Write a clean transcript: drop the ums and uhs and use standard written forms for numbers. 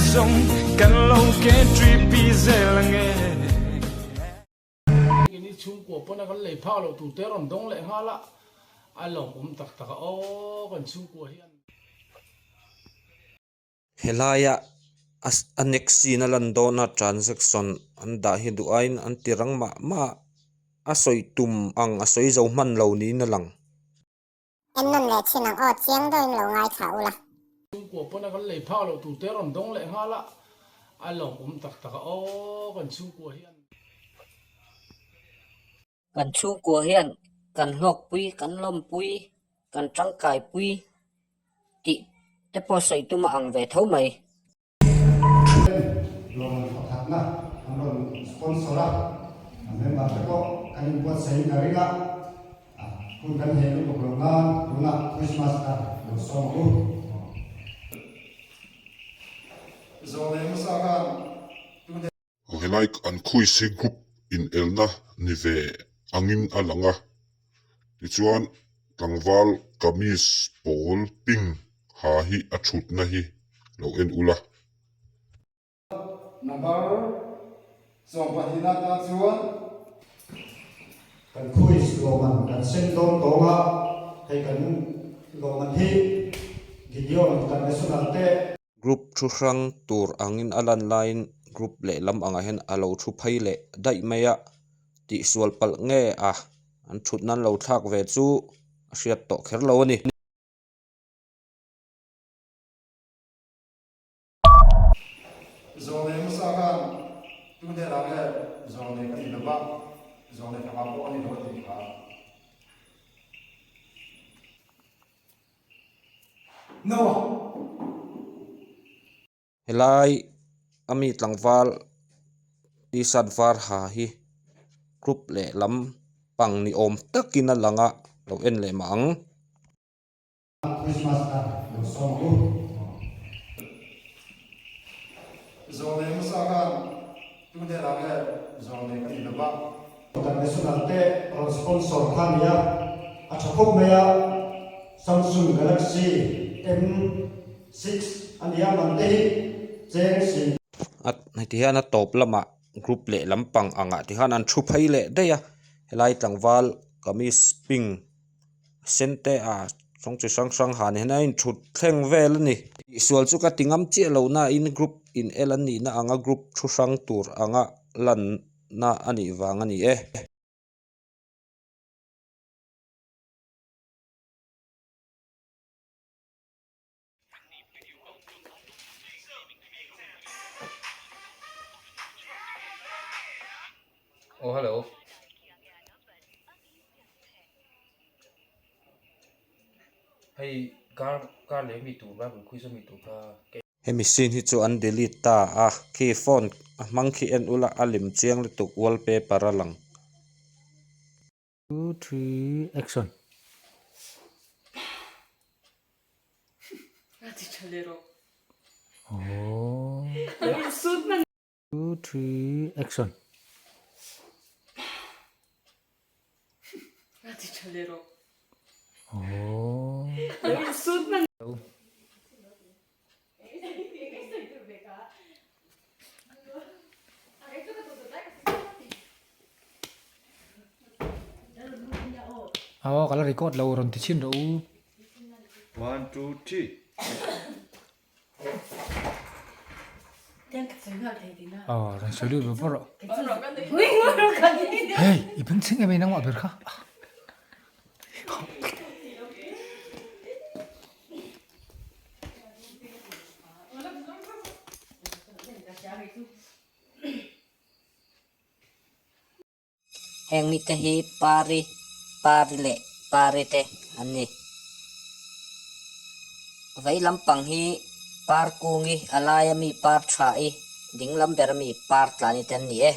zawng kan lo KTP zel ange. Keini chhungkua pawna kan lei phak loh tur te rawn dawng leh nghal a, a lawmawm tak tak a aw kan chhungkua hian. Helaia a next scene a lan dawna transaction an dah hi duh aiin an ti rang mah mah a, a sawi tum ang a sawi zo hman lo niin a lang. En nawn leh thin ang aw, chiang deuhin lo ngaithla ula. Chhungkua pawna kan lei phak loh tur te rawn dawng leh nghal a, a lawmawm tak tak a aw kan chhungkua hian. Kan chhungkua hian kan hlawkpui, kan lawmpui, kan tangkaipui tih te pawh sawi tum a ang ve tho mai. Lawmman pakhatna an rawn sponsor a, a member te pawh kan inbuatsaih in ka ring a, hun kan hei lutuk lo nan tunah Christmas kha lo sawm ang u. Zawlnei hmasa khan tun Aw helai an khuis hi group inelna ni ve angin a lang a, tichuan tlangval kamis pawl pink ha hi a thutna hi lo en ula. Number sawmpahnihna tan chuan. Kan khuis lawmman kan sem dawn tawng a, hei kan lawmman hi Gideon International te. Group thu hrang tur angin a lan laiin group lehlam angah hian a lo thu phei leh daih mai a, tihsual palh nge a an thut nan lo thlak ve chu a hriat tawh kher lo a ni. Zawlnei hmasa khan tu hnenah nge zawlnei ka ni lova, zawlnei fapa pawh a ni lo a tih kha. No. Helai a mi tlangval t-shirt var ha hi group lehlam pang ni awm takin a lang a, lo en leh mah ang. Christmas kha lo sawm ang u. Zawlnei hmasa khan tu hnenah nge zawlnei ka ni lova. International te rawn sponsor kha a nia, a tha khawp mai a, Samsung Galaxy M six a nia man te hi cheng si. A heti hian a tawp lamah group leh lampang angah ti khan an thu phei leh daih a, helai tlangval kamis pink sen te a rawng chi hrang hrang han hian a inthut thleng vel a ni tihsual chu ka ti ngam chiah lo na in group in el an nihna anga group thu hrang tur anga lan na a nih vang a ni e. Oh hello. Hei kar kar leh mi tur bible quiz a mi tur kha ke. Hemi scene hi chu an delete ta a, khi phone a hmang khi en ula a lem chiang lutuk wallpaper a lang. Two three action. Two three action. Aw ka la record lo rawn ti chhin rawh u. One two three. Aw rawn sawi lut ber rawh. Hey i beng chhing em em nangmah ber kha. Heng mite hi Pari, Pari leh Pari te an ni. Vei lampang hi Par Kungi, a laia mi Par Tha-i, ding lam bera mi Par Tlani te an ni e.